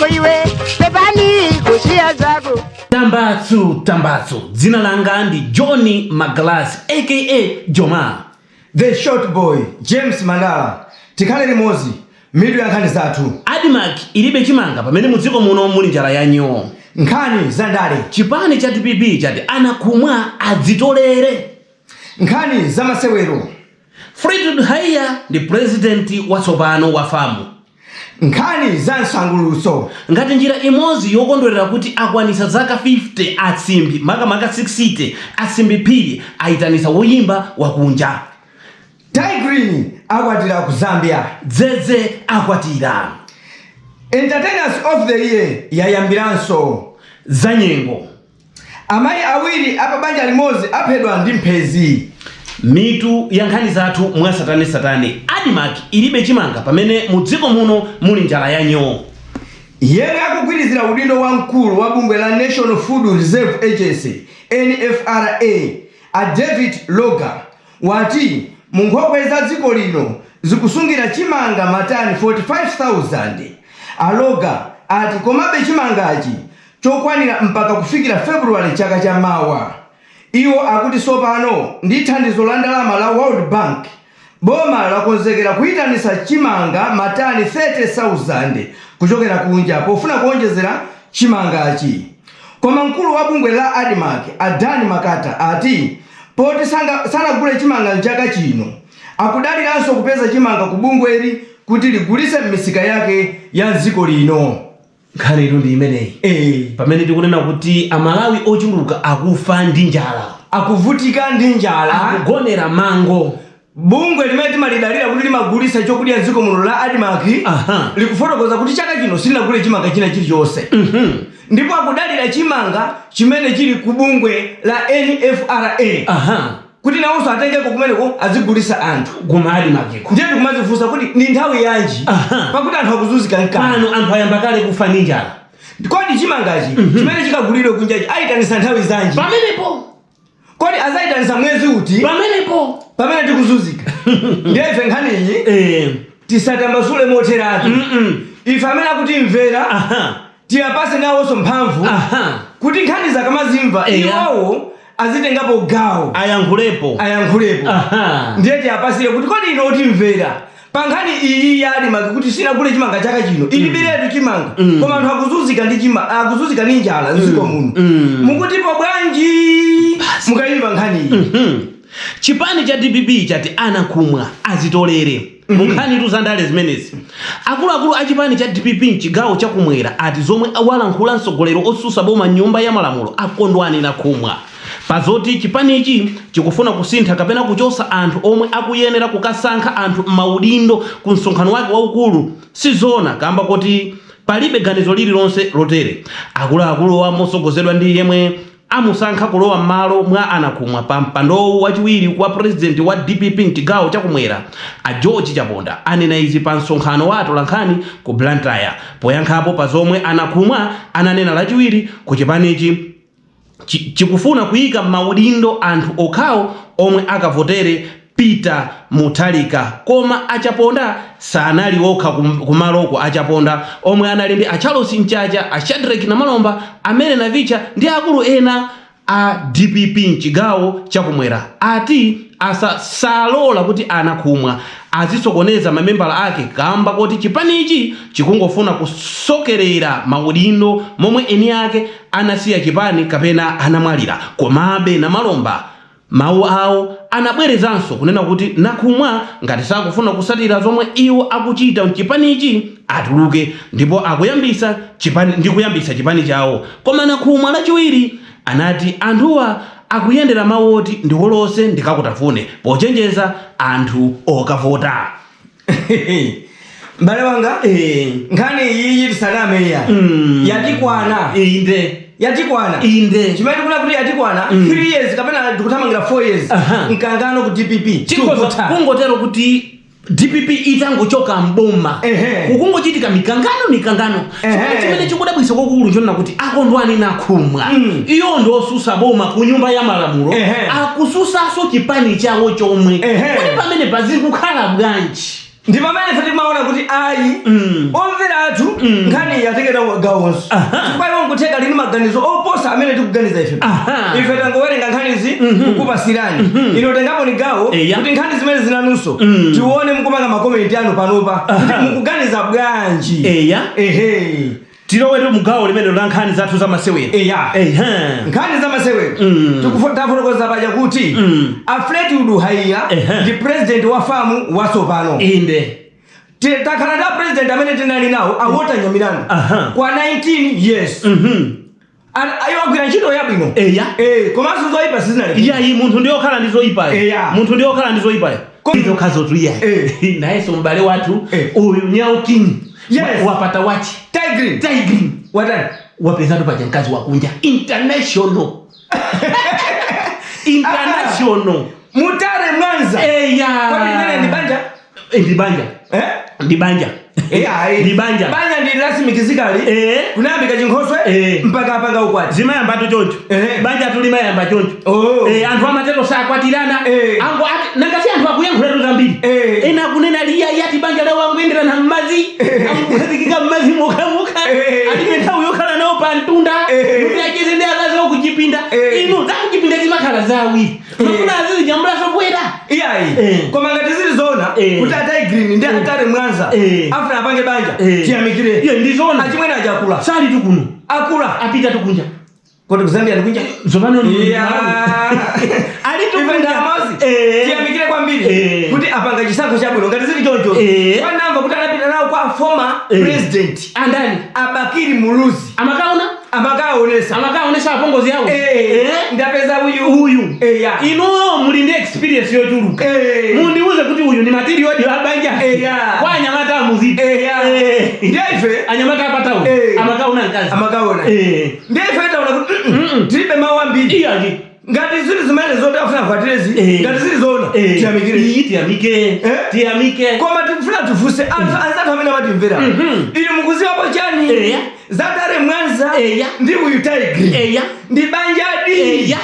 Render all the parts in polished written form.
zako iwe, pepani kusiya zako. Tambatsu, tambatsu. Dzina langa ndi Johnny Magalasi, aka Joma. The Short Boy, James Mandala. Tikhale limodzi, mitu ya nkhani zathu. ADMARC ilibe chimanga pamene mudziko muno muli njala ya nyoo. Nkhani za ndale. Chipani cha DPP chati anakhumwa adzitolere. Nkhani za masewero. Fleetwood Haiya ndi purezidenti watsopano wa FAM. Nkhani za msangulutso. Ngati njira imodzi yokondwerera kuti akwanitsa zaka 50 atsimbi, makamaka 60 atsimbi Phiri ayitanitsa woyimba wakunja. Tay Grin akwatira ku Zambia. Dzedze akwatira. Entertainers of the Year yayambiranso. Zanyengo. Amayi awiri apabanja limodzi aphedwa ndi mphezi. Mitu ya nkhani zathu mwatsatanetsatane. ADMARC ilibe chimanga pamene mu dziko muno muli njala ya nyoo. Yemwe akugwirizira udindo wa mkulu wa bungwe la National Food Reserve Agency, NFRA, a David Loga, wati mu nkhokwe za dziko lino zikusungira chimanga matani 45,000. A Loga ati komabe chimangachi chokwanira mpaka kufikira February chaka cha mawa. Iwo akuti tsopano ndi thandizo la ndalama la World Bank, boma lakonzekera kuyitanitsa chimanga matani 30,000 kuchokera kunja pofuna kuonjezera chimangachi. Koma mkulu wa bungwe la ADMARC, a Dan Makata, ati poti sanagule chimanga mchaka chino, akudaliranso kupeza chimanga ku bungweli kuti ligulitse m'misika yake ya mdziko lino. Nkhani itu ndi imeneyi. Pamene tikunena kuti Amalawi ochuluka akufa ndi njala, akuvutika ndi njala, akugonera mango. Bungwe limene timalidalira kuti limagulitsa chokudya mdziko muno la ADMARC likufotokoza kuti chaka chino silinagule chimanga china chilichonse, ndipo akudalira chimanga chimene chili ku bungwe la NFRA kuti nawonso atengeko kumeneko azigulitsa anthu. Kuma ADMARC-ko. Ndiye tikumazifunsa kuti ndi nthawi yanji, pakuti anthu akuzunzika mkati. Pano anthu ayamba kale kufa ndi njala. Kodi chimangachi chimene chikagulidwe kunjachi ayitanisa nthawi zanji? Pamenepo. Kodi azayitanisa mwezi uti? Pamenepo. Pamene tikuzunzika. Ndiye ife nkhaniyi tisatambasule motheratu. Ife amene akutimvera, tiyapase nawonso mphamvu kuti nkhani zakamazimva, iwowo azitengapo gawo, ayankhulepo, ayankhulepo. Ndiye tiyapasire kuti kodi ino otimvera, pa nkhani iyi ya ADMARC kuti sinagule chimanga chaka chino, ilibiretu chimanga, koma anthu akuzunzika ndi chima akuzunzika ndi njala mdziko muno, mukutipo bwanji mukayimva nkhani iyi? Chipani cha DPP chati anakhumwa azitolere. Mu nkhani za ndale zimenezi, akuluakulu a chipani cha DPP mchigawo chakumwera ati zomwe walankhula mtsogoleri osusa boma nyumba ya malamulo Akondwani Nakhumwa pazoti chipanichi chikufuna kusintha kapena kuchosa anthu omwe akuyenera kukasankha anthu m'maudindo ku msonkhano wake waukulu sizona, kamba kuti palibe ganizo lililonse lotere. Akuluakuluwa, mosogozedwa ndi yemwe amusankha kulowa m'malo mwa Anakhumwa pa mpandowu wachiwiri wa purezidenti wa DPP mchigawo chakumwera, a George Chaponda, anena izi pa msonkhano wa atolankhani ku Blantyre poyankhapo pa zomwe Anakhumwa ananena Lachiwiri ku chipanichi chikufuna kuyika maudindo anthu okhawo omwe akavotere Peter Mutharika. Koma Achaponda sanali okha kumaloko. Achaponda, omwe anali ndi a Charles Mchacha, a Shadrack Namalomba, amene Navicha ndi akulu ena a DPP mchigawo chakumwera, ati salola kuti Anakhumwa azisokoneza mamembala ake kamba kuti chipanichi chikungofuna kusokerera maudindo momwe eni ake anasiya chipani kapena anamwalira. Komabe Namalomba mawu awo anabwerezanso kunena kuti Nakhumwa ngati sakufuna kusatira zomwe iwo akuchita mchipanichi, atuluke ndipo akuyambisa chipani ndi kuyambisa chipani chawo. Koma Nakhumwa Lachiwiri anati anthuwa akuyendera mawu oti "ndiwolose ndikakutafune" pochenjeza anthu okavota. M'bale wanga, nkhani iyi tisanameya, yatikwana. Yatikwana. Chimene tikuna kuti yatikwana, 3 years kapena tikuthamangira 4 years, mkangano ku DPP Tikhoza tikutha. kungotero kuti DPP itangochoka mboma, kukungochitika mikangano, mikangano. Chimene chikudabwitsa kwakukulu nchonena kuti Akondwani Nakhumwa, iyo ndiosusa boma ku nyumba ya malamulo, akususanso chipani chawo chomwe. Kodi pamene pazikukhala bwanji? Ndi pamene ife timaona kuti ayi, omvera athu, nkhani iyi yatengedwa Tenga gawonso. Aha. Chifukwa iwo nkutheka lini maganizo oposa amene tikuganiza ife. Aha. Ife tangowerenga nkhanizi kukupasirani. Ino tengaponi gawo Eya. kuti nkhani zimene zinanunso tione mukupanga makomenti anu panopa kuti mukuganiza bwanji. Eya. Ehe. Tilowetu mugawo limene la nkhani zathu zamasewero. Eya. Ehe. Nkhani zamasewero, tafotokoza paja kuti a Fleetwood Haiya Ehe. ndi president wa FAM watsopano. Inde. Takhala ndi president amene tinali nawo, a Walter Nyamilandu, kwa 19 years. Ayo agwira ntchito yabwino. Eya. Eh, komanso zoyipa sizinali. Iyayi, munthu ndiye okhala ndi zoyipayo. Eya. Munthu ndiye okhala ndi zoyipayo. Izokhazo tuiyayi. Nayenso m'bale wathu uyu Nyau King wapata wachi. Tay Grin. Tay Grin. Watani? Wapezatu paja mkazi wakunja, international, international. Mutare Mwanza. Eya. Kwani limene ndi banja? Eh, ndi banja. Eh? Ndi banja. Eya, ayi. Ndi banja. Banja ndi lasimikizikali. Kunayambika chinkhoswe mpaka apanga ukwati. Zimayambatu choncho. Banja tulimayamba choncho. Oh. Eh, anthu amatero sakwatirana. Ango ati nangasi anthu akuyankhulatu zambiri. Ena akunena liya yati banja lawo angoyenderana m'madzi, akukhazikika m'madzi mokhamuka, alibe nthawi yokhala nawo pa mtunda kuti acheze ndi akazi awo kuchipinda. Inu, zakuchipinda zimakhala zawiri, mafuna azizijambulaso bwera. Iyayi. Koma ngati zili zoona kuti a Tay Grin ndi a Mutare Mwanza afuna apange banja, tiyamikire. Iye ndizoona. Achimwene aja akula. Sali tukuno. Akula. Apita tukunja. Kodi kuzambia ndikunja? Zopano. Iya. Ali Ife tukunja. ndi amazi. Tiyamikire kwambiri kuti apanga chisankho chabwino ngati zili choncho. Kwanamva kuti anapita nawo kwa former president Andani? A Bakili Muluzi. Amakaona. Amakaonesa. Amakaonesa apongozi awo. Eh, ndapeza uyu. Uyu. Eya. Inuyo muli ndi experience yochuluka. Mundiuze kuti uyu ndi material wa banja. Eya. Kwa anyamata amuziti. Eya. Ndiye ife Anyamata apatawo. Amakaona mkazi. Amakaona. Ndiye ife taona kuti tilibe mawu ambiri. Iyaji. Ngati zili zimene zoti afuna afatirezi, ngati zili zoona, tiyamikire. Iyi tiyamike. Tiyamike. Koma tikufuna tifunse anthu anzathu amene amatimvera, inu mukuziwapo chani za Tare Mwanza ndi uyu Tay Grin? Ndi banjadi? Eya,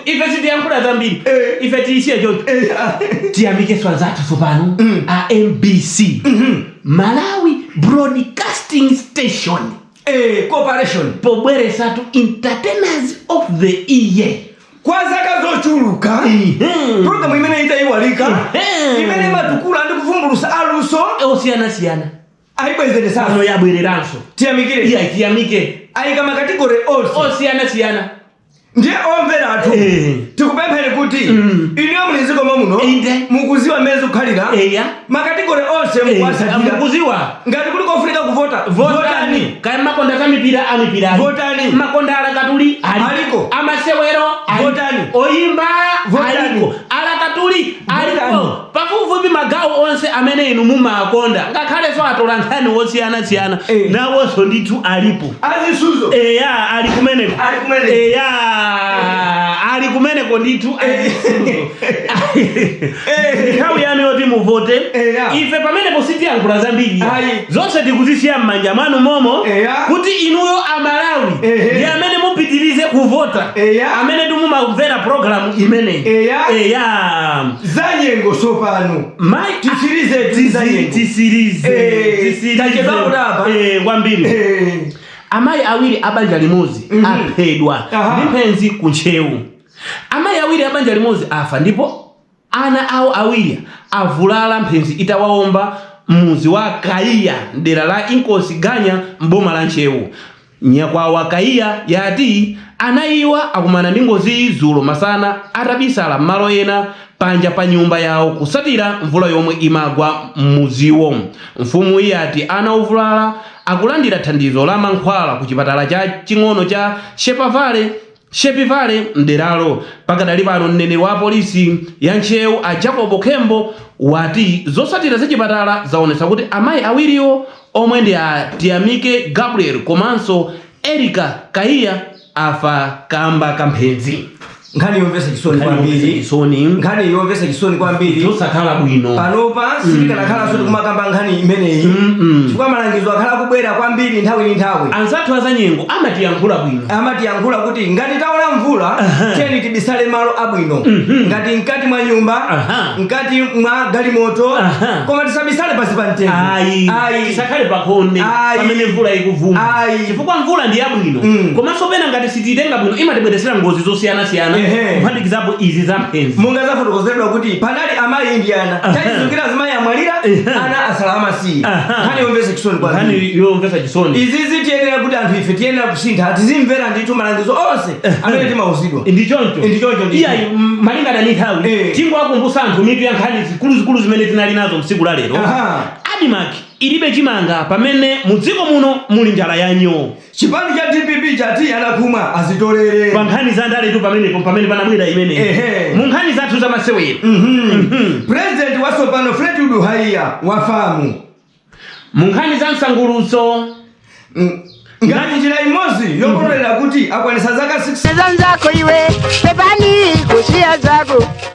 ife sitiyankhula zambiri. Ife tiyisiye choncho. Tiyamike anzathu tsopano a MBC, Malawi Broadcasting Station Corporation, pobweresatu Entertainers of the Year. Kwa zaka zochuluka programu imene itayiwalika, imene imatukula ndi kuvumbulusa aluso osiyanasiyana, ayibwezeresanso. Pano yabwereranso. Tiyamikire. Iya, tiyamike. Ayika ma category onse osiyanasiyana. Ndiye omvera athu, tikupempheni kuti inuyo muli mdziko muno, mukuziwa mmene zikukhalira, ma category onse mukuwasatira. Mukuziwa. Ngati kuli kofunika kuvota, votani. Kaya makonda zamipira, amipira ali. Votani. Makonda alakatuli ali. Aliko. Amasewero ali. Votani. Oyimba Votani. aliko, alakatuli aliko. Votani. Pafupifupi magawo onse amene inu mumakonda, ngakhalenso atola nkhani osiyanasiyana, nawonso ndithu alipo. Azisuzo. Eya, ali kumeneko. Ali kumeneko. Eya, ali kumeneko ndithu azisuzo. Nthawi yanu yoti muvote. Ife pamenepo sitiyankhula zambiri. Ayi. Zonse tikuzisiya m'manja mwanu momo, kuti inuyo Amalawi ndi amene mupitirize kuvota, amene timumamvera programu imeneyi. Eya. Zanyengo sopano. Mai. Tisirize zanyengo. Tisirize. Tisirize. Tachedwa kudapa. Eh, kwambiri. Amayi awiri abanja limodzi aphedwa ndi mphenzi ku Ntcheu. Amayi awiri abanja limodzi afa ndipo ana awo awiri avulala mphenzi itawawomba mmuzi wa Kaiya, mdera la Inkosi Ganya, mboma la Ntcheu. Nyakwawa Kaiya yati anayiwa akumana ndi ngoziyi dzulo masana atabisala m'malo ena panja pa nyumba yawo kusatira mvula yomwe imagwa mmuziwo. Mfumu iyati ana ovulala akulandira thandizo la mankhwala ku chipatala cha ching'ono cha Shepivale mderalo. Pakadali pano, mneneri wa polisi ya Ntcheu a Jacobo Khembo wati zotsatira za chipatala zaonetsa kuti amayi awiriwo, omwe ndi a Tiyamike Gabriel komanso Erika Kaiya, afa kamba kamphenzi. Nkhani yomvetsa chisoni kwambiri. Chisoni. Nkhani yomvetsa chisoni kwambiri. Zosakhala bwino. Panopa sitikanakhalanso tikumakamba nkhani imeneyi, chifukwa malangizo akhala kubwera kwambiri nthawi ndi nthawi. Anzathu azanyengo amatiyankhula bwino. Amatiyankhula kuti ngati taona mvula, tiyeni tibisale malo abwino, ngati mkati mwa nyumba, mkati mwa galimoto, koma tisabisale pansi pa mtengo. Ayi. Ayi. Tisakhale pakhonde Ayi. pamene mvula ikuvuma, Ayi. chifukwa mvula ndi yabwino, komanso pena ngati sititenga bwino imatibweresera ngozi zosiyanasiyana, kuphatikizapo izi za mphenzi. Monga zafotokozedwa kuti panali amayi ndi ana, chachizukira azimayi amwalira, ana asala amasiye. Nkhani yomvetsa chisoni kwambiri. Nkhani yomvetsa chisoni. Izizi tiyenera kuti anthu ife tiyenera kusintha, tizimvera ndithu malangizo onse amene timauzidwa. Ndi choncho. Ndi choncho ndithu. Iyayi, malingana ndi nthawi, tingowakumbutsa anthu mitu ya nkhani zikuluzikulu zimene tinali nazo msiku la lero. ADMARC ilibe chimanga pamene mu dziko muno muli njala ya nyoo. Chipani cha DPP chati anakhumwa azitolere. Pa nkhani za ndaletu pamenepo pamene panabwera imeneyi. Mu nkhani zathu za masewero, President watsopano Fleetwood Haiya wa FAM. Mu nkhani za msangulutso, Ngati njira imodzi yokondwerera kuti akwanitsa zaka 6 Zanzako iwe, pepani kusiya zako.